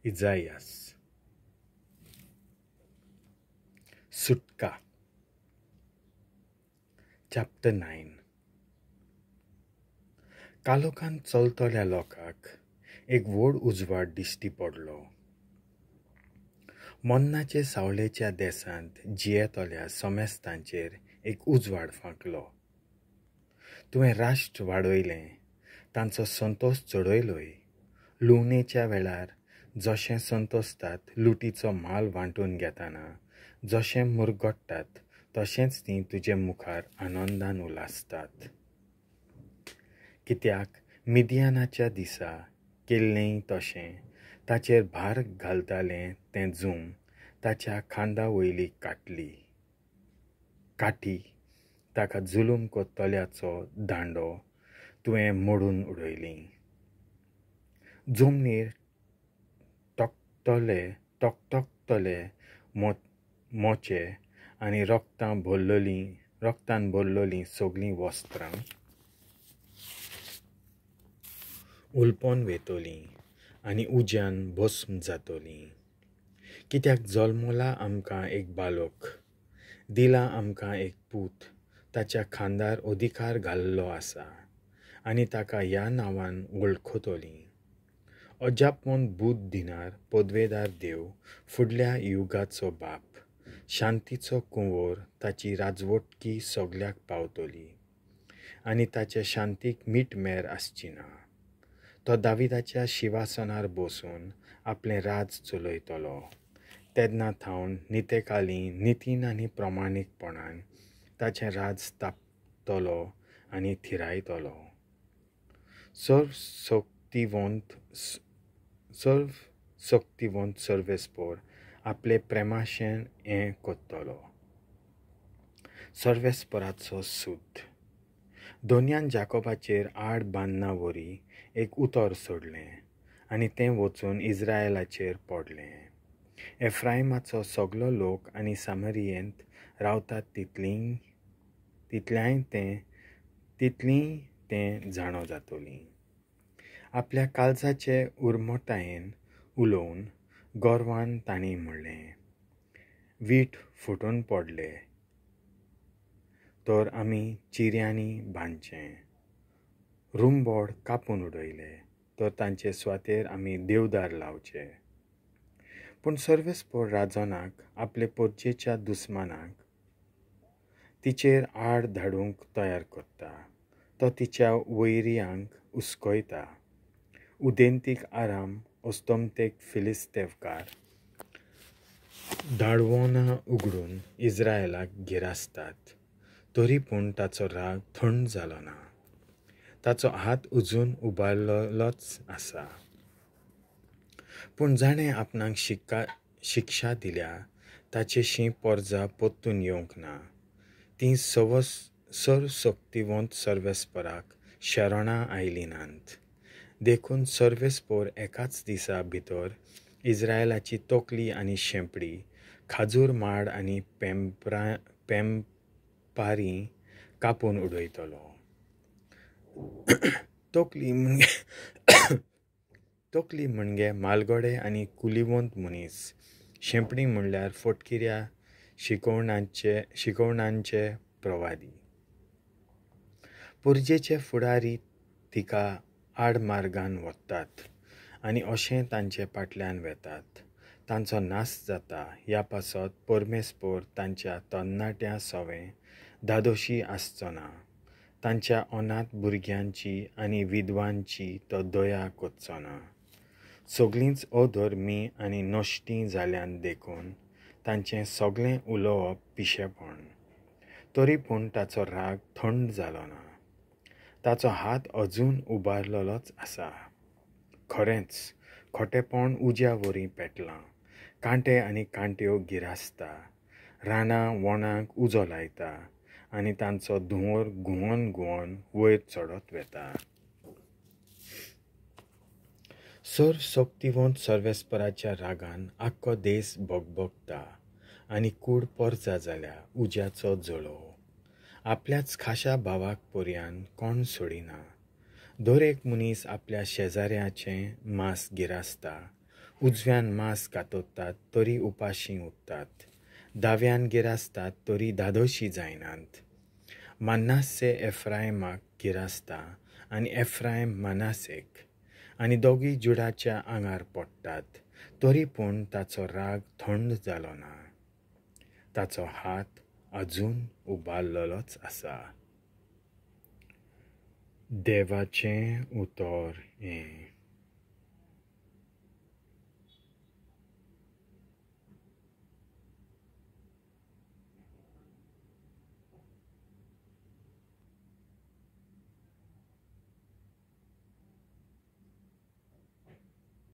इजायास. सुटका. चॅप्टर 9. कालोखान चलतल्या लोकांक एक व्हड उजवाड दिश्टी पडलो. मन्नाचे सावळेच्या देसांत जियेतल्या समेस्तांचेर एक उजवाड फांकलो. तुवें राष्ट्र वाडयलें, तांचो संतोश चडयलोय. लुवणेच्या वेळार जशें संतोसतात, लुटीचो म्हाल वांटून घेतना जशें मुरगट्टात, तशेंच तीं तुजे मुखार आनंदान उल्हासतात. कित्याक मिदियानाच्या दिसा केल्लेंय तशें ताचेर भार घालतालें तें जूम ताच्या खांदा वयली काटली काठी, ताका जुलूम कोत्तल्याचो दांडो तुवें मोडून उडयली. जमनीर टकटले टकटकतले मोचे आनी रक्तान भरलेलीं सगळीं वस्त्रां उलपोन वेतलीं आनी उज्यान भस्म जातलीं. कित्याक जल्मला आमकां एक बालक, दिला आमकां एक पूत, ताच्या खांदार अधिकार घाल्लो आसा आनी ताका ह्या नांवान वळखतलीं. अजापमन बूद दिनार पदवेदार देव, फुडल्या युगाचो बाप, शांतीचो कुंवर, ताची राजवटकी सगल्याक पावतली आनी ताचे शांतीक मीटमेर आसची ना. तो दाविदाच्या शिवासनार बसून आपलें राज चलयतलो. तेन्ना थावन नितेकाली नितीन आनी प्रमाणीकपणान ताचें राज स्थापतलो आनी थिरायतलो. सर्वशक्तिवंत सर्वेस्पोर आपले प्रेमाशेन हें करतलो. सर्वेस्पराचो सूद. दोनयान जाकोबाचेर आड बांदना वरी एक उतर सोडलें आनी तें वचून इज्रायलाचेर पडलें. एफ्रायमाचो सगलो लोक आनी सामरियेंत रावतात तितलींय तें जाणो जातलीं. आपल्या काळजाचे उर्मटायेन उलोवन गर्वान तांणी म्हणलें, वीट फुटून पडले तर आमी चिऱ्यांनी बांदचें, रुंबोड कापून उडयले तर तांचे सुवातेर आमी देवदार लावचे. पूण सर्वेस्पोर राजनाक आपले पोरचेच्या दुस्मानाक तिचेर आड धाडूंक तयार करता. तो तिच्या वैरियांक हुस्कयता. उदेंतीक आराम, अस्तमतेक फिलिस्तेवकार दाडवोनां उगडून इज्रायलाक गिरासतात. तरी पूण ताचो राग थंड जालो ना, ताचो हात अजून उबारलोच आसा. पूण जाणें आपणाक शिक्षा दिल्या ताचेशी पोरजा परतून येवंक ना. तीं सर्वशक्तिवंत सर्वेस्पराक शरणां आयलीं नात. देखून सर्वेस्पोर एकाच दिसा भितर इज्रायलाची तकली आनी शेंपडी, खाजूर माड आनी पेंपारी कापून उडयतलो. तकली म्हणजे मालगडे आनी कुलिवंत मनीस, शेंपडी म्हणल्यार फटकिऱ्या शिकवणांचे प्रवादी. पुरजेचे फुडारी तिका आडमार्गान वतात आनी अशें तांचे फाटल्यान वेतात. तांचो नाश जाता. ह्या पासत परमेस्पोर तांच्या तरणाट्यां सवें धादोशी आसचो ना. तांच्या अनाथ भुरग्यांची आनी विधवांची तो दया करचो ना. सगळींच अधर्मी आनी नश्टीं जाल्यान देखून तांचें सगळें उलोवप पिशेपण. तरी पूण ताचो राग थंड जालो ना, ताचो हात अजून उबारलोच आसा. खरेंच खोटेपण उज्या वरी पेटलां, कांटे आनी कांट्यो गिरासता, रानां वणाक उजो लायता आनी तांचो धुंवर घुंवन घुंवन वयर चडत वेता. सर्वशक्तिवंत सर्वेस्पराच्या रागान आख्खो देस भगभगता आनी कूड पोरजा जाल्या उज्याचो जळोव. आपल्याच खाशा भावाक पर्यान कोण सोडिना. दर एक मनीस आपल्या शेजाऱ्याचें मांस गिरासता. उजव्यान मांस कातरतात तरी उपाशीं उरतात, दाव्यान गिरासतात तरी धादोशी जायनात. मानास्से एफ्रायमाक गिरासता आनी एफ्रायम मानासेक, आनी दोगूय जुडाच्या आंगार पडटात, तरी पूण ताचो राग थंड जालो ना, ताचो हात अजून उबारलेलोच आसा. देवाचें उतर हें.